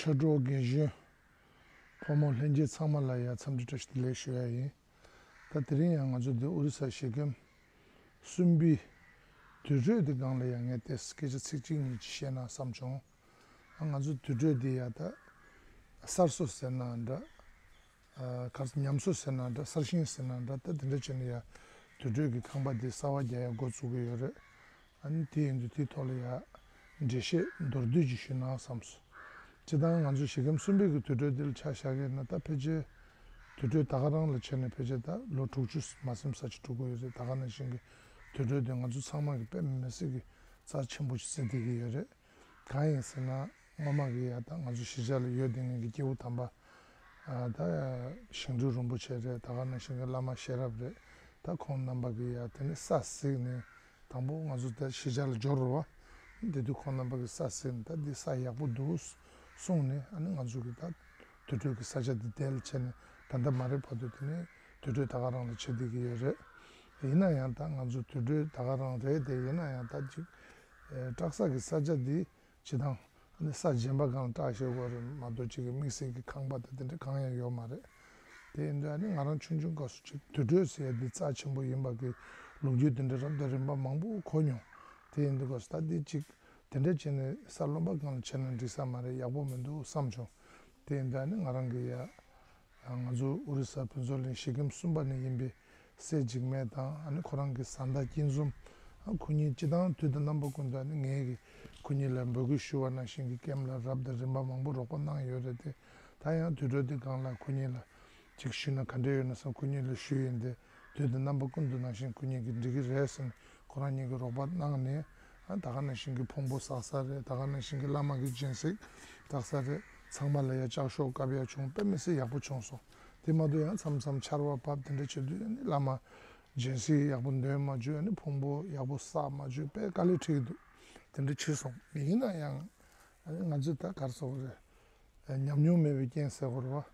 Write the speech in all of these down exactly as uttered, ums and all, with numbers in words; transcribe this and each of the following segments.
ཆོས་གྲོགས་རྒན་གཞོན། ཕོ་མོ་ལྷན་རྒྱས་ཚང་མ་ལ་ཡང་འཚམས་འདྲི་བཀྲ་ཤིས་བདེ་ལེགས་ཞུ་ཡ་ཡིན། ད་དེ་རིང་ཡང་ང་ཚོ་འདི་ཨོ་རི་ས་གཞིས་ཁམས་གསུམ་པའི་དུར་ཁྲོད་འདི་སྒང་ལ་ཡང་ངས་ཏོག་ཙམ་སྐད་ཆ་ཚིག་གཅིག་གཉིས་ཅིག་བཤད་ན་བསམ་བྱུང་། ང་ཚོ་དུར་ཁྲོད་འདི་ཡ་ད་གསར་བཟོ་ཟེར་ན་འདྲ། གར་ཉམས་གསོ་ཟེར་ན་འདྲ། གསར་བཞེངས་ཟེར་ན་འདྲ། ད་དེ་འདྲ་བྱས་ནས་ཡ་དུར་ཁྲོད་ཀྱི་ཁང་པ་འདི་གསར་པ་རྒྱག་ཡ་འགོ་བཙུགས་ཀྱི་ཡོད་རེད། ཨ་ནི་དེ་ཡིན་དུས་དེའི་ཐོག་ལ་ཡ་འགྲེལ་བཤད་མདོར་བསྡུས་ཅིག་ཞུས་ན་བསམས་སོང་། སྤྱིར་བཏང་ང་ཚོ་གཞིས་ཁམས་གསུམ་པའི་གི་དུར་ཁྲོད་འདི་ལ་ཆ་བཞག་གི་ཡིན་ན། ད་ཕལ་ཆེར་དུར་ཁྲོད་ད་ག་རང་ལ་བྱས་ནས་ཕལ་ཆེར་ད་ལོ་དྲུག་ཅུ་མ་ཟིན་ཙམ་ཅིག་འགྲོ་གི་ཡོད་རེད། ད་ག་ནང་བཞིན་གྱི་དུར་ཁྲོད་འདི་ང་ཚོ་ཚང་མ་གི་དཔེ་མི་སྲིད་ཀྱི་རྩ་ཆེན་པོ་ཞིག་བརྩི་བསྡད་ཀྱི་ཡོད་རེད། གང་ཡིན་ཟེར་ན། སྔོན་མ་གི་ཡ་ད་ང་ཚོ་གཞིས་ཆགས་ལ་ཡོད་བསྡད་མཁན་གྱི་སྐྱེས་བུ་དམ་པ། ཨ་ད་ཞིང་སྤྲུལ་རིན་པོ་ཆེ་རེད། ད་ག་ནང་བཞིན་གྱི་བླ་མ་ཤེས་རབ་རེད། ད་ཁོང་རྣམ་པ་གི་ཡ་དེ་ནས་ས་གཟིགས་ནས། དང་པོ་ང་ཚོ་ད་གཞིས་ཆགས་ལ་འབྱོར་རོ་བ། དེ་དུས་ཁོང་རྣམ་པ་གི་ས་གཟིགས་ནས། ད་འདི་ས་ཡག་པོ་འདུག་གསུངས་ནས། ཨ་ནི་ང་ཚོ་གི་ད་དུར་ཁྲོད་ཀྱི་ས་ཆ་འདི་དེ་ལ་བྱས་ནས། ད་ལྟ་མ་རེད་བར་དུ་དེ་ནས་དུར་ཁྲོད་ད་ག་རང་ལ་བྱེད་བསྡད་ཀྱི་ཡོད་རེད། ཡིན་ན་ཡང་ད་ང་ཚོ་དུར་ཁྲོད་ད་ག་རང་རེད་དེ། ཡིན་ན་ཡང་ད་ཅིག་ཨེ་བཀྲག་ས་གི་ས་ཆ་འདི་སྤྱིར་བཏང་ཨ་ནི་ས་གཞན་པ་སྒང་ལ་བཀྲག་ཤེས་དགོས་རེད་མ་གཏོགས། ཅིག་གི་དམིགས་བསལ་གྱི་ཁང་པ་དང་དེ་འདྲ་གང་ཡང་ཡོད་མ་རེད། དེ་ཡིན་དུས་ཨ་ནི་ང་རང་ཆུང་ཆུང་སྐབས་སུ་ཅིག་དུར་ཁྲོད་ཟེར་ཡ་འདི་རྩ་ཆེན་པོ་ཡིན་པ་གི་ལོ་རྒྱུས་དེ་འདྲ་རབ་དང་རིམ་པ་མང་པོ་གོ་མྱོང་། དེ་ཡིན་དུས་སྐབས་སུ་ད་འདི་ཅིག་དེ་འདྲ་བྱས་ནས་ས་རློན་པ་སྒང་ལ་བྱས་ན་འགྲིག་ས་མ་རེད། ཡག་པོ་མི་འདུག་བསམ་བྱུང་། དེ་ཡིན་དུས་ཨ་ནི་ང་རང་གི་ཡ། ང་ཚོ་ཨོ་རི་ས་ཕུན་ཚོགས་གླིང་གཞིས་ཁམས་གསུམ་པ་ནས་ཡིན་པའི་སྲས་འཇིགས་མེད་དང་། ཨ་ནི་ཁོ་རང་གི་བཟའ་ཟླ་སྐྱིད་འཛོམས། ཨ་ཁོ་གཉིས་སྤྱིར་བཏང་དུས་དང་རྣམ་པ་ཀུན་ཏུ་ཨ་ནི་ངས་ཀྱི་ཁོ་གཉིས་ལ་འབོད་སྐུལ་ཞུ་བ་ནང་བཞིན་གྱི་ཀེམ་ལ་རབ་དང་རིམ་པ་མང་པོ་རོགས་པ་གནང་ཡོད་རེད་དེ། ད་ཡང་དུར་ཁྲོད་འདི་སྒང་ལ་ཁོ་གཉིས་ལ་ཅིག་ཞུས་ན་ག་འདྲ་ཡོད་ན་བསམ། ཁོ་གཉིས་ལ་ཞུས་ཡིན་ཏེ། དུས་དང་རྣམ་པ་ཀུན་ཏུ་ནང་བཞིན་ཁོ་གཉིས་ཀྱིས་འགྲིག་གི་རེད་ཟེར་ནས་ཁོ་རང་གཉིས་ཀྱིས་རོགས་པ་གནང་ནས། ཨ་ད་ག་ནང་བཞིན་གྱི་ཕུང་པོ་བསགས་ས་རེད། ད་ག་ནང་བཞིན་གྱི་བླ་མ་གི་སྦྱིན་སྲེག་བསགས་ས་རེད། ཚང་མ་ལ་ཡ་ལྕགས་ཤོག་བཀབ་ཡ་བྱུང་། དཔེ་མི་སྲིད་ཡག་པོ་བྱུང་སོང་། དེ་མ་གཏོགས་ཡང་མཚམས་མཚམས་ཆར་པ་བབས་དེ་འདྲ་བྱེད་དུས་ཨ་ནི་བླ་མ་སྦྱིན་སྲེག་ཡག་པོ་འདོན་མ་བཅུག་ཨ་ནི་ཕུང་པོ་ཡག་པོ་བསགས་མ་བཅུག་དཔེ་དཀའ་ལས་འཕྲད་ཀྱི་འདུག་དེ་འདྲ་བྱས་སོང་། ཡིན་ན་ཡང་ཨ་ནི་ང་ཚོས་ད་ག་རེ་ཟེར་དགོས་རེད། ཉམས་མྱོང་མེད་པའི་རྐྱེན་ཟེར་དགོས་རེད་བ།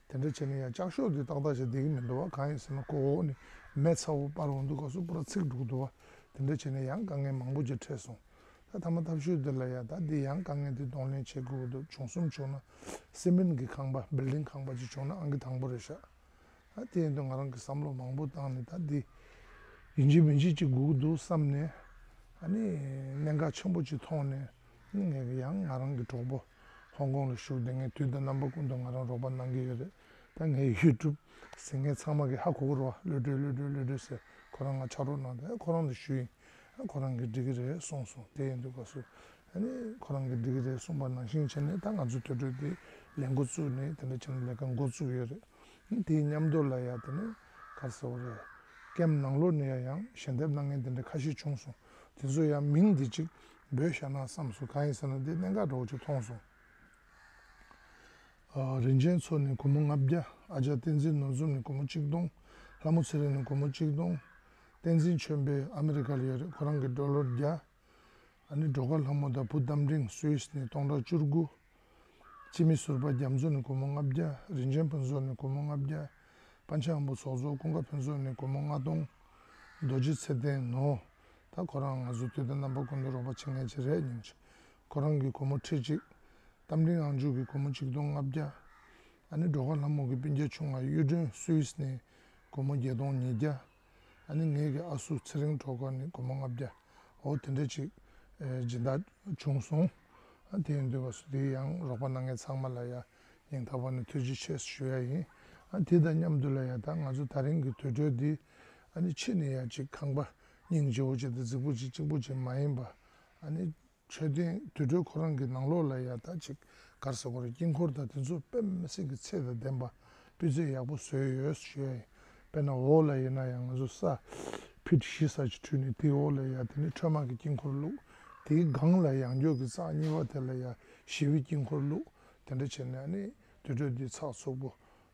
དེ་འདྲ་བྱས་ནས་ཡང་ལྕགས་ཤོག་དེ་ཏག་ཏག་བྱས་བསྡད་ཀྱི་མི་འདུག་བ། གང་ཡིན་ཟེར་ན་ཁོ་འོག་ནས་མེ་ཚ་པོ་སྤར་འོང་དུས་སྐབས་སུ་པུ་ར་ཚིག་འགྲོ་གི་འདུག་བ། དེ་འདྲ་བྱས་ནས་ཡང་དཀའ་ངལ་མང་པོ་ཅིག་འཕྲད་སོང་། ད་མཐའ་མ་ཐབས་ཤུགས་དེ་ལ་ཡ་ད་འདི་ཡང་དཀའ་ངལ་དེ་གདོང་ལེན་བྱེད་དགོས་ཀྱི་འདུག་བྱུང་སོང་བྱུང་ན། སི་མེན་གྱི་ཁང་པ། བིལ་ཌིང་ཁང་པ་ཅིག་བྱུང་ན་ཨང་ཀི་དང་པོ་རེད་ཤག་ཨ་དེ་ཡིན་དུས་ང་རང་གིས་བསམ་བློ་མང་པོ་བཏང་ནས། ད་འདི་ཡིན་གཅིག་མིན་གཅིག་ཅིག་དགོས་ཀྱི་འདུག་བསམ་ནས། ཨ་ནི་གནད་འགག་ཆེན་པོ་ཅིག་མཐོང་ནས། ཨ་ནི་ངས་ཀྱི་ཡང་ང་རང་གི་གྲོགས་པོ་ཧོང་ཀོང་ལ་བཞུགས་བསྡད་མཁན་དུས་དང་རྣམ་པ་ཀུན་ཏུ་ང་རང་རོགས་པ་གནང་གི་ཡོད་རེད། ད་ངའི་ཡུ་ཊུབ་གཟིགས་མཁན་ཚང་མ་གིས་ཧ་གོ་གི་རེད་བ། གློད་གྲོལ་གློད་གྲོལ་གློད་གྲོལ་ཟེར། ཁོ་རང་ང་ཕྱག་རོགས་གནང་དུས་ཨ་ཁོ་རང་ལ་ཞུས་ཡིན། ཨ་ཁོ་རང་གིས་འགྲིག་གི་རེད་གསུངས་སོང་། དེ་ཡིན་དུས་སྐབས་སུ་ཨ་ནི་ཁོ་རང་གིས་འགྲིག་གི་རེད་གསུངས་པ་ནང་བཞིན་བྱས་ནས། ད་ང་ཚོ་དུར་ཁྲོད་འདི་ལས་འགོ་བཙུགས་ནས་དེ་འདྲ་བྱས་ནས་ལས་ཀ་འགོ་བཙུགས་ཡོད་རེད། དེའི་མཉམ་དུ་ལ་ཡ་དེ་ནས་ག་རེ་ཟེར་དགོས་རེད། ཀེམ་ནང་ལོགས་ནས་ཡ་ཡང་ཞལ་འདེབས་གནང་མཁན་དེ་འདྲ་ཁ་ཤས་བྱུང་སོང་། དེ་ཚོ་ཡང་མིང་འདི་གཅིག་འབོད་བཞག་ན་བསམ་སོང་། གང་ཡིན་ཟེར་ན་འདི་གནད་འགག་འདྲ་བོ་ཅིག་མཐོང་སོང་། ཨ་རིན་ཆེན་མཚོ་ནས་སྒོར་མོ་ལྔ་བརྒྱ། ཨ་ཅག་བསྟན་འཛིན་ནོར་འཛོམས་ནས་སྒོར་མོ་གཅིག་སྟོང་། ལྷ་མོ་ཚེ་རིང་ནས་སྒོར་མོ་གཅིག་སྟོང་། བསྟན་འཛིན་ཆོས་འཕེལ་ཨ་མི་རི་ཀ་ལ་ཡོད་རེད། ཁོ་རང་གིས་ཌོ་ལར་བརྒྱ། ཨ་ནི་སྒྲོལ་དཀར་ལྷ་མོ་དང་བུ་རྟ་མགྲིན་སུད་སི་ནས་སྟོང་ཕྲག་བཅུ་དགུ། འཆི་མེད་ཟུར་པ་རྒྱ་མཚོ་ནས་སྒོར་མོ་ལྔ་བརྒྱ། རིན་ཆེན་ཕུན་ཚོགས་ནས་སྒོར་མོ་ལྔ་བརྒྱ། པཎ་ཆེན་དབང་པོ་ཚོགས་གཙོ་ཀུན་དགའ་ཕུན་ཚོགས་ནས་སྒོར་མོ་ལྔ་སྟོང་། རྡོ་རྗེ་ཚེ་བརྟན་ནོ། ད་ཁོ་རང་ང་ཚོ་དུས་དང་རྣམ་པ་ཀུན་ཏུ་རོགས་པ་བྱེད་མཁན་ཅིག་རེད། སྙིང་རྗེ། ཁོ་རང་གིས་སྒོར་མོ་ཁྲི་གཅིག། རྟ་མགྲིན་དབང་ཕྱུག་གིས་སྒོར་མོ་གཅིག་སྟོང་ལྔ་བརྒྱ། ཨ་ནི་སྒྲོལ་དཀར་ལྷ་མོ་གི་སྤུན་ཀྱག་ཆུང་བ་གཡུ་སྒྲོན་སུད་སི་ནས་སྒོར་མོ་བརྒྱད་སྟོང་ཉིས་བརྒྱ། ཨ་ནི་ངེད་ཀྱི་ཨ་སུ་ཚེ་རིང་སྒྲོལ་དཀར་ནས་སྒོར་མོ་ལྔ་བརྒྱ། འོ་དེ་འདྲ་ཅིག་ཨེ་སྦྱིན་བདག་བྱུང་སོང་། ཨ་དེ་ཡིན་དུས་སྐབས་སུ་དེ་ཡང་རོགས་པ་གནང་མཁན་ཚང་མ་ལ་ཡ་སྙིང་ཐག་པ་ནས་ཐུགས་རྗེ་ཆེ་ཞུ་ཡ་ཡིན། ཨ་དེ་དང་མཉམ་དུ་ལ་ཡ་ད་ང་ཚོ་ད་རིང་གི་དུར་ཁྲོད་འདི་ཨ་ནི་ཕྱི་ནས་ཡ་ཅིག་ཁང་པ་སྙིང་རྗེ་བོ་ཅིག་དང་རྫིག་པོ་ཅིག་གཅིག་པོ་ཅིག་མ་ཡིན་པ། ཨ་ནི་མཆོད་རྟེན་དུར་ཁྲོད་ཁོ་རང་གི་ནང་ལོགས་ལ་ཡ་ད་ཅིག་ག་རེ་ཟེར་དགོས་རེད། དཀྱིལ་འཁོར་དང་དེ་ཚོ་དཔེ་མི་སྲིད་ཀྱི་ཚད་དང་ལྡན་པ་སྤུས་ཚད་ཡག་པོ་བཟོས་ཡོད་ཞུ་ཡ་ཡིན། དཔེར་ན་འོག་ལ་ཡིན་ན་ཡང་ང་ཚོ་ས་ཕིཊ་བཞི་ཙམ་ཅིག་བྲུས་ནས་དེའི་འོག་ལ་ཡ་དེ་ནས་ཁྲོས་མ་གི་དཀྱིལ་འཁོར་བླུགས། དེའི་སྒང་ལ་ཡང་འགྱོག་གི་རྩ་གཉིས་པ་དེ་ལ་ཡ་ཞི་བའི་དཀྱིལ་འཁོར་བླུགས། དེ་འདྲ་བྱས་ནས་ཨ་ནི་དུར་ཁྲོད་འདི་ཚགས་ཚུད་པོ།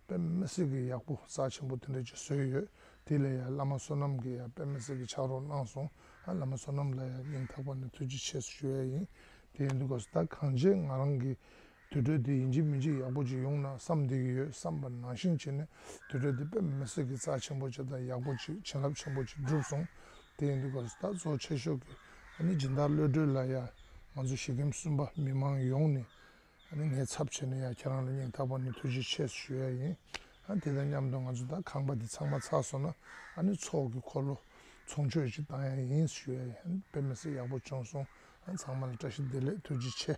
དཔེ་མི་སྲིད་ཀྱི་ཡག་པོ་རྩ་ཆེན་པོ་དེ་འདྲ་ཅིག་བཟོས་ཡོད། དེ་ལ་ཡང་བླ་མ་བསོད་ནམས་ཀྱིས་ཡང་དཔེ་མི་སྲིད་ཀྱི་ཕྱག་རོགས་གནང་སོང་། ཨ་བླ་མ་བསོད་ནམས་ལ་ཡང་སྙིང་ཐག་པ་ནས་ཐུགས་རྗེ་ཆེ་ཞུ་ཡ་ཡིན། དེ་ཡིན་དུས་སྐབས་སུ་ད་གང་བྱས་ང་རང་གིས་དུར་ཁྲོད་འདི་ཡིན་གཅིག་མིན་གཅིག་ཡག་པོ་ཅིག་ཡོང་ན་བསམ་བསྡད་ཀྱི་ཡོད། བསམ་པ་ནང་བཞིན་བྱས་ནས་དུར་ཁྲོད་འདི་དཔེ་མི་སྲིད་ཀྱི་རྩ་ཆེན་པོ་ཅིག་དང་ཡག་པོ་ཅིག་བྱིན་རླབས་ཆེན་པོ་ཅིག་གྲུབ་སོང་། དེ་ཡིན་དུས་སྐབས་སུ་ད་གཙོ་ཆེ་ཤོས་ཀྱི་ཨ་ནི་སྦྱིན་བདག་གློད་གྲོལ་ལ་ཡང་ང་ཚོ་གཞིས་ཁམས་གསུམ་པ་མི་མང་ཡོངས་ནས། ཨ་ནི་ངའི་ཚབ་བྱས་ནས་ཡ་ཁྱེད་རང་ལ་སྙིང་ཐག་པ་ནས་ཐུགས་རྗེ་ཆེ་ཞུ་ཡ་ཡིན། ཨ་དེ་དང་མཉམ་དུ་ང་ཚོ་ད་ཁང་པ་འདི་ཚང་མ་ཚར་སོང་ན་ཨ་ནི་ཚོགས་ཀྱི་འཁོར་ལོ་ཚོགས་མཆོད་ཅིག་བཏང་ཡ་ཡིན་ཞུ་ཡ་ཡིན། དཔེ་མི་སྲིད་ཡག་པོ་བྱུང་སོང་། ཨ་ཚང་མ་ལ་བཀྲ་ཤིས་བདེ་ལེགས། ཐུགས་རྗེ་ཆེ།